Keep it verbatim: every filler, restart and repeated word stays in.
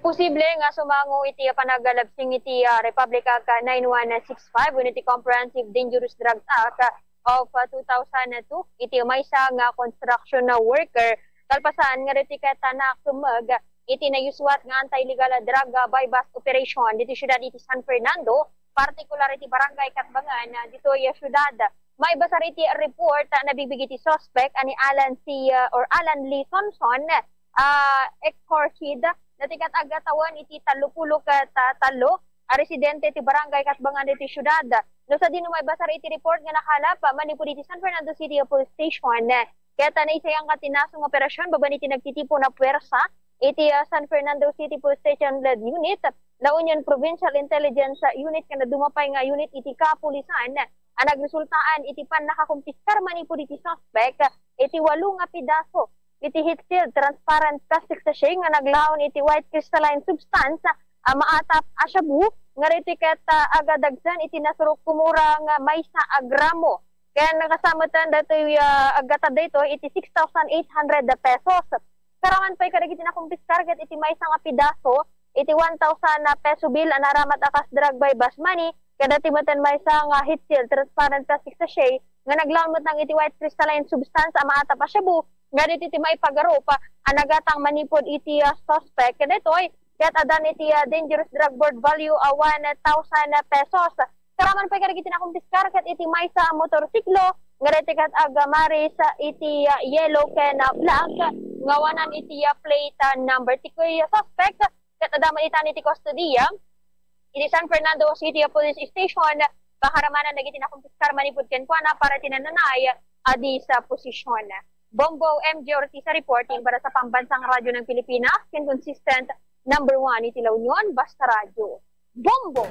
Posible nga sumango iti panagalabsing iti, ah, Republic Act nine one six five wenno iti Comprehensive Dangerous Drugs Act of, ah, two thousand two iti maysa nga construction worker kalpasan nga ditoy ket, ah, nakemmeg iti nayusuat nga anti-illegal drug, ah, buy-bust operation ditoy siudad iti San Fernando, partikular iti Barangay Catbangan, ah, ditoy, ah, siudad. Maibasar iti report, ah, nabigbig iti suspek a ni Alan C., ah, or Alan Lee Sonson, ah, ex-Corshid, dati ket agtawen iti tallo pulo ket, ah, tallo a residente ti Barangay Catbangan ditoy siudad. No sadino maibasar iti report nga nakalap, ah, manipud iti San Fernando City Police Station, ket, ah, naisayangkan ti nasong operasyon babaen iti nagtitipon a puwersa iti, ah, San Fernando City Police Station Lead Unit, La Union Provincial Intelligence Unit, ken dadduma pay nga unit iti kapulisan a nagresultaan iti pannakakumpiskar manipud iti suspek iti walo nga pidaso iti heat-sealed transparent plastic sachet nga naglaon iti white crystalline substance a maatap a shabu nga ditoy ket, ah, agadagsen iti nasurok kumurang maysa a gramo. Ken nakasametan datoy, ah, aggatad daytoy iti six thousand eight hundred pesos. Saraman pay kadagiti nakumpiskar ket iti maysa nga pidaso iti one thousand peso bill a naramat a kas drug buy-bust money, kadagiti metten maysa nga heat-sealed transparent plastic sachet nga naglaon met lang iti white crystalline substance a maatap a shabu, nga ditoy ti maipagarup a nagatang manipud iti, ah, suspek. Kadaytoy, ket addan iti, ah, dangerous drug board value a one thousand pesos. Saraman pay kadagiti nakumpiskar ket iti maysa a motorsiklo nga ditoy ket agmaris iti, ah, yellow ken, ah, black nga awanan iti, ah, plate, ah, number. Ti kuya suspek ket adda met itan iti kustodiya iti San Fernando City Police Station, pakaramanan dagiti nakumpiskar manipud kenkuana para iti nananay a disposition. Bombo M J Ortiz reporting para sa Pambansang Radyo ng Pilipinas, consistent number one iti La Union, basta radyo. Bombo!